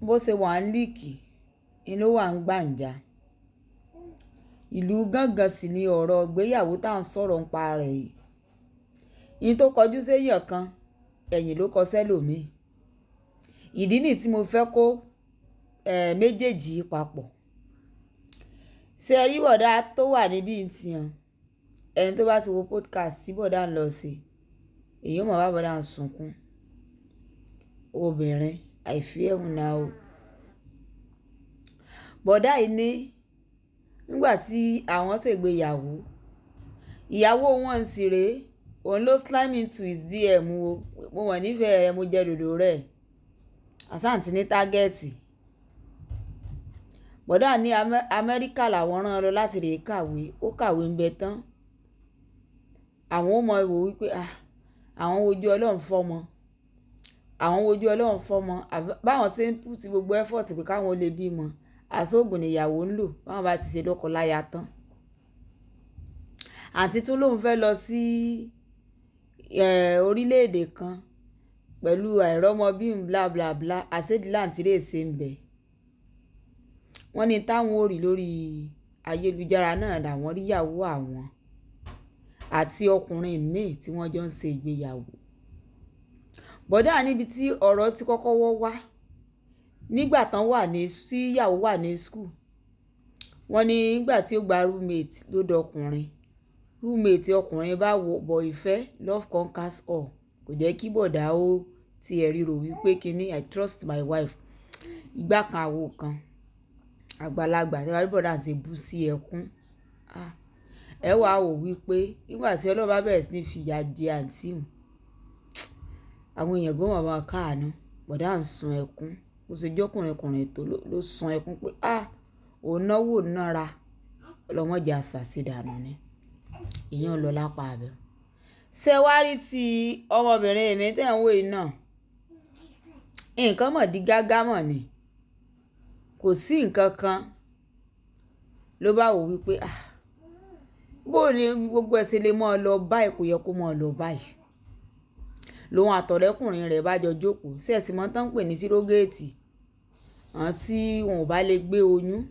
Bó ṣe wà ń líìkì, ni ló wà ń gbàǹjà. Ìlú gángan sì ni ọ̀rọ̀ ìgbéyàwó tá ń sọ̀rọ̀ ń pa rẹ̀ yìí. Ihun tó kọjú séyàn kan, ẹ̀yìn ló kọ sẹ́lòmíì. Ìdí nìí tí mo fẹ́ kó, méjèèjì yìí papọ̀. Ṣé ẹ rí bọ̀dá tó wà níbí ń tiwọn? Ẹni tó bá ti wo podcast tí bọ̀dá ń lọ ṣe, èyí ó mọ̀ bá bọ̀dá ń sunkún. Obìnrin, I fear una o. Bọ̀dá yìí ní nígbà tí àwọn ṣègbéyàwó, ìyàwó wọn sì rè, òun ló slide into his DM o. Mo mọ̀ nífẹ̀ẹ́ rẹ, mo jẹ dòdò rẹ. Àsáǹ tí ní target. Bọ̀dá ní Amẹ́ríkà làwọn rán lọ láti rè kàwé. Ó kàwé ń bẹ tán. Àwọn ó mọ wò wípé, ah, àwọn wojú Ọlọ́run fọ́mọ. Àwọn wojú Ọlọ́run fọ́mọ. Báwọn ṣe ń put gbogbo effort pé káwọn lè bímọ. Àsóògùn ni ìyàwó ń lò. Báwọn bá ti ṣe lọ́kọ láya tán. Àǹtí tún lóun fẹ́ lọ sí, orílẹ̀ èdè kan pẹ̀lú àìrọ́mọbí bla bla bla. Àṣédí láǹtí rè ṣe ń bẹ. Wọ́n ní táwọn ò rí lórí ayélujára náà làwọn rí ìyàwó àwọn àti ọkùnrin míì tí wọ́n jọ ń ṣe ìgbéyàwó. Bọ̀dá níbi tí ọ̀rọ̀ ti kọ́kọ́ wọ́ wá nígbà tán wà ní, tí ìyàwó wà ní school. Wọ́n ní nígbà tí ó gba roommate ló dọkùnrin. Roommate ọkùnrin bá wò bọ̀ ìfẹ́, love conquers all. Kò jẹ́ kí bọ̀dá ó ti ẹ̀ ríro wípé kíni I trust my wife. Ìgbà kan àwo kan, àgbàlagbà tí wọ́n bá rí bọ̀dá ṣe bú sí ẹkún. Ah, ẹ wà wò wípé nígbà tí Ọlọ́run bá bẹ̀rẹ̀ sí ní fi ìyà jẹ àǹtí òun, àwọn èèyàn gan máa káàánú. Bọ̀dá ń sun ẹkún. Bó ṣe jọ́kùnrin kùnrin tó ló sun ẹkún pé, ah, òun náwó nára. Ọlọ́mọdé àṣàṣe dànù ni. Ìyẹn ń lọ lápá ibẹ̀. Ṣé wá rí tí ọmọbìnrin mi tí ẹ̀ ń wò yìí náà? Nǹkan mọ̀ di gágá mọ̀ ni. Kò sí nǹkan kan ló bá wò wípé, ah, bó ní gbogbo ẹ ṣe lè máa lọ báyìí, kò yẹ kó máa lọ báyìí. Lóhun àtọ̀rẹ́kùnrin rẹ̀ bá jọ jókòó. Ṣé ẹ sì mọ̀ tán pè ní surrogate? Àwọn tí wọn ò bá lè gbé oyún,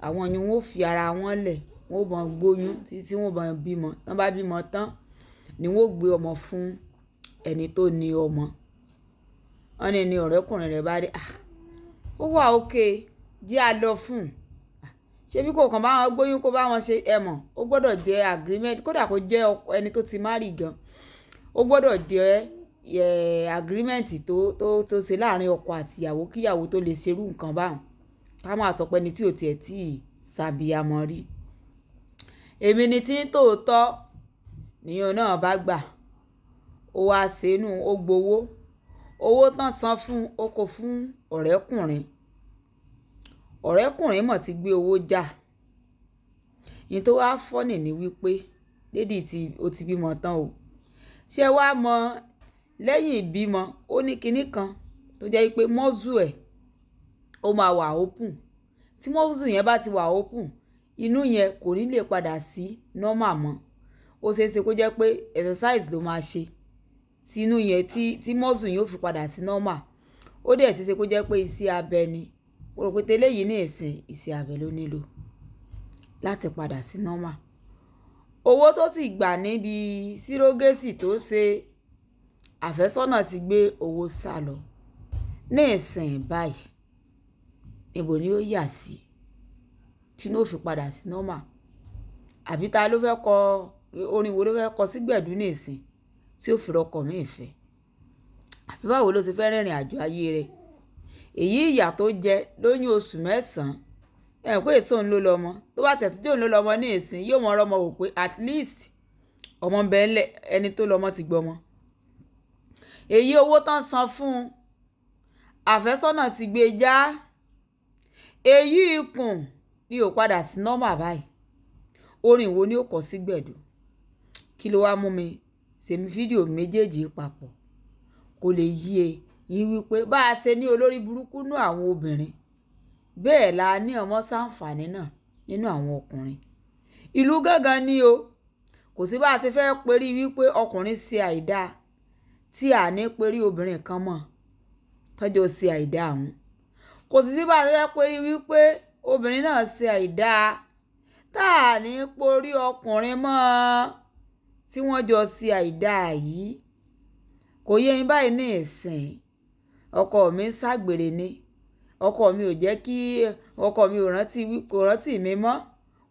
àwọn ni wọ́n ó fi ara wọn lẹ̀, wọ́n ó bá gbóyún títí wọ́n ó bá bímọ. Tí wọ́n bá bímọ tán ni wọ́n ó gbé ọmọ fún ẹni tó ní ọmọ. Wọ́n ní ní ọ̀rẹ́kùnrin rẹ̀ bá dé, ah, ó wà okay, jẹ́ a lọ fún un. Ṣé bí kò kàn bá wọn gbóyún kó bá wọn ṣe ẹ mọ̀, ó gbọdọ̀ jẹ́ agreement, kó dà kó jẹ́ ẹni tó ti marry gan. Ó gbọdọ̀ jẹ́, agreement tó ṣe láàárín ọkọ àti ìyàwó kí ìyàwó tó lè ṣerú nǹkan báhun. Ká máa sọ pé ẹni tí ò tiẹ̀ tí ṣàbíamọ rí. Èmi ni tí ń tòótọ́, níyẹn náà bá gbà. Ó wá ṣe inú, ó gbowó. Owó tán san fún, ó kó fún ọ̀rẹ́kùnrin. Ọ̀rẹ́kùnrin mọ̀ tí gbé owó já. Ihun tó wá funny ni wípé lady tí ó ti bímọ tán o. Ṣé ẹ wá mọ̀ lẹ́yìn ìbímọ, ó ní kíní kan tó jẹ́ wípé muscle ẹ̀ ó máa wà open. Tí muscle yẹn bá ti wà open, inú yẹn kò ní lè padà sí normal mọ́. Ó ṣe é ṣe kó jẹ́ pé exercise ló máa ṣe tí inú yẹn tí muscle yẹn ó fi padà sí normal. Ó dẹ̀ ṣe é ṣe kó jẹ́ pé iṣẹ́ abẹ ni. Mo rò pé tẹ́lẹ̀ yìí ní ìsìn, iṣẹ́ abẹ ló nílò láti padà sí normal. Owó tó sì gbà níbi surrogacy tó ṣe, àfẹ́sọ́nà ti gbé owó sálọ. Ní ìsìn báyìí, níbo ni ó yà sí tí inú ó fi padà sí normal? Àbí ta ló fẹ́ kọ orin wo ló fẹ́ kọ sí gbẹ̀du ní ìsìn tí ó fi rọkọ mí ìfẹ́? Àbí báwo ló ṣe fẹ́ rìnrìn àjò ayé rẹ̀? Èyí ìyà tó jẹ lóyún oṣù mẹ́sàn-án, ẹ mọ̀ pé èso òun ló lọmọ. Tó bá tẹ̀sí tí òun ló lọmọ ní ìsìn, yóò mọ ọmọ wò pé at least ọmọ ń bẹ ńlẹ̀, ẹni tó lọmọ ti gbọmọ. Èyí owó tán san fún un, àfẹ́sọ́nà ti gbé já. Èyí ikùn ni ò padà sí normal báyìí. Orin wo ni ó kọ sí gbẹ̀du? Kí ló wá mú mi ṣe fídíò méjèèjì papọ̀? Kò lè yé yín wípé bá ṣe ní olórí burúkú nínú àwọn obìnrin, bẹ́ẹ̀ la ní ọmọ ṣàǹfààní náà nínú àwọn ọkùnrin. Ìlú gángan ni o. Kò sí bá ṣe fẹ́ perí wípé ọkùnrin ṣe àìda tí a ní perí obìnrin kan mọ́ tọ́jú ṣe àìda òun. Kò sì sí bá a ṣe fẹ́ perí wípé obìnrin náà ṣe àìdáa tá a ní porí ọkùnrin mọ́ tí wọ́n jọ ṣe àìdáa yìí. Kò yé yín báyìí ní ìsìn. Ọkọ mi ń ṣàgbèrè ni. Ọkọ mi ò jẹ́ kí ọkọ mi ò rántí, kò rántí mi mọ́.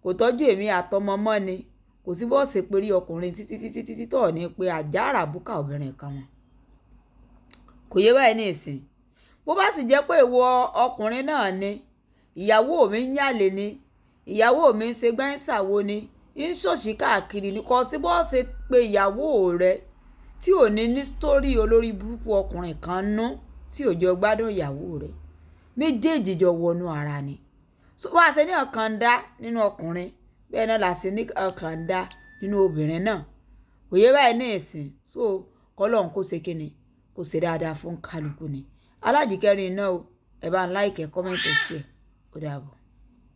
Kò tọ́jú èmi àtọmọ mọ́ ni. Kò sí bó ṣe perí ọkùnrin títí títí títí tó ní pé àjàrà bùkà obìnrin kan mọ́. Kò yé báyìí ní ìsìn. Bó bá sì jẹ́ pé ìwọ ọkùnrin náà ni, ìyàwó mi ń yàlè ni, ìyàwó mi ń ṣe gbáǹsàwo ni, ń ṣòṣì káàkiri ni, kò sí bó ṣe pé ìyàwó rẹ tí ò ní ní story olórí burúkú ọkùnrin kan nú tí ò jọ gbádùn ìyàwó rẹ. Méjèèjì jọ wọnú ara ni. So bá ṣe ní ọ̀kan dá nínú ọkùnrin, bẹ́ẹ̀ náà là ṣe ní ọ̀kan dá nínú obìnrin náà. Kò yé báyìí ní ìsìn. So kọ́lọ́hun kó ṣe kíni, kó ṣe dáadáa fún kálukú ni. Alájìkẹ́rin náà o. Ẹ bá ń like, comment, share. Ó dàbọ̀.